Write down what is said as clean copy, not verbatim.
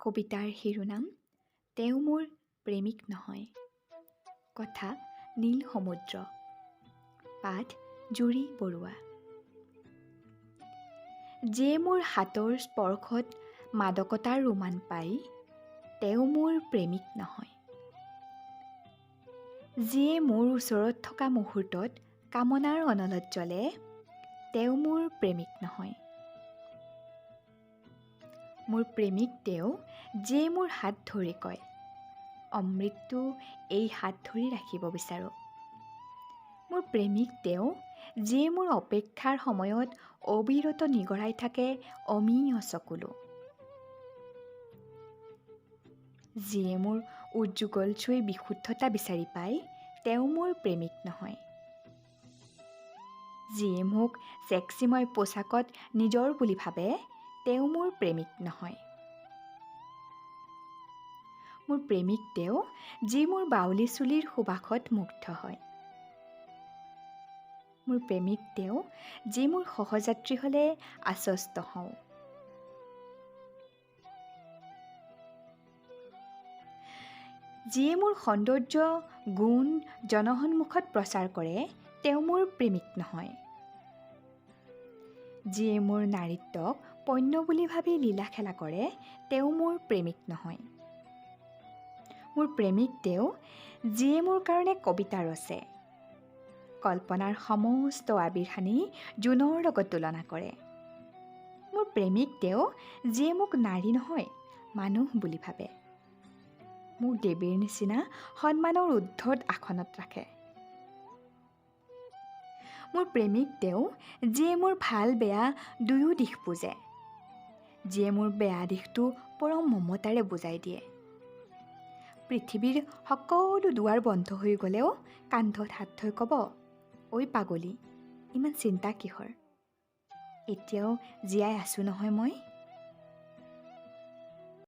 কবিতাৰ শিৰোনাম তেওঁ মোৰ প্ৰেমিক নহয়। কথা নীল সমুদ্ৰ। পাঠ জুৰি বৰুৱা। যিয়ে মোৰ হাতৰ স্পৰ্শত মাদকতাৰ ৰোমান পায়, তেওঁ মোৰ প্ৰেমিক নহয়। যিয়ে মোৰ ওচৰত থকা মুহূৰ্তত কামনাৰ অনলত জ্বলে, তেওঁ মোৰ প্ৰেমিক নহয়। মোৰ প্ৰেমিক তেওঁ, যিয়ে মোৰ হাত ধৰি কয়, অমৃত্যু এই হাত ধৰি ৰাখিব বিচাৰোঁ। মোৰ প্ৰেমিক তেওঁ, যিয়ে মোৰ অপেক্ষাৰ সময়ত অবিৰত নিগৰাই থাকে অমিয় চকুলো। যিয়ে মোৰ উজ্জ্বল চুই বিশুদ্ধতা বিচাৰি পায়, তেওঁ মোৰ প্ৰেমিক নহয়। যিয়ে মোক ছেক্সিময় পোছাকত নিজৰ বুলি ভাবে, তেওঁ মোৰ প্ৰেমিক নহয়। মোৰ প্ৰেমিক তেওঁ, যি মোৰ বাউলী চুলিৰ সুবাসত মুগ্ধ হয়। মোৰ প্ৰেমিক তেওঁ, যি মোৰ সহযাত্ৰী হ'লে আশ্বস্ত হওঁ। যিয়ে মোৰ সৌন্দৰ্য গুণ জনসন্মুখত প্ৰচাৰ কৰে, তেওঁ মোৰ প্ৰেমিক নহয়। যিয়ে মোৰ নাৰীত্বক পণ্য বুলি ভাবি লীলা খেলা কৰে, তেওঁ মোৰ প্ৰেমিক নহয়। মোৰ প্ৰেমিক তেওঁ, যিয়ে মোৰ কাৰণে কবিতা ৰচে, কল্পনাৰ সমস্ত আবিৰ সানি জোনৰ লগত তুলনা কৰে। মোৰ প্ৰেমিক তেওঁ, যিয়ে মোক নাৰী নহয় মানুহ বুলি ভাবে, মোক দেৱীৰ নিচিনা সন্মানৰ ঊৰ্ধ্বত আসনত ৰাখে। মোৰ প্ৰেমিক তেওঁ, যিয়ে মোৰ ভাল বেয়া দুয়ো দিশ বুজে, যিয়ে মোৰ বেয়া দিশটো পৰম মমতাৰে বুজাই দিয়ে। পৃথিৱীৰ সকলো দুৱাৰ বন্ধ হৈ গ'লেও কান্ধত হাত থৈ ক'ব, ঐ পাগলী, ইমান চিন্তা কিহৰ, এতিয়াও জীয়াই আছোঁ নহয় মই।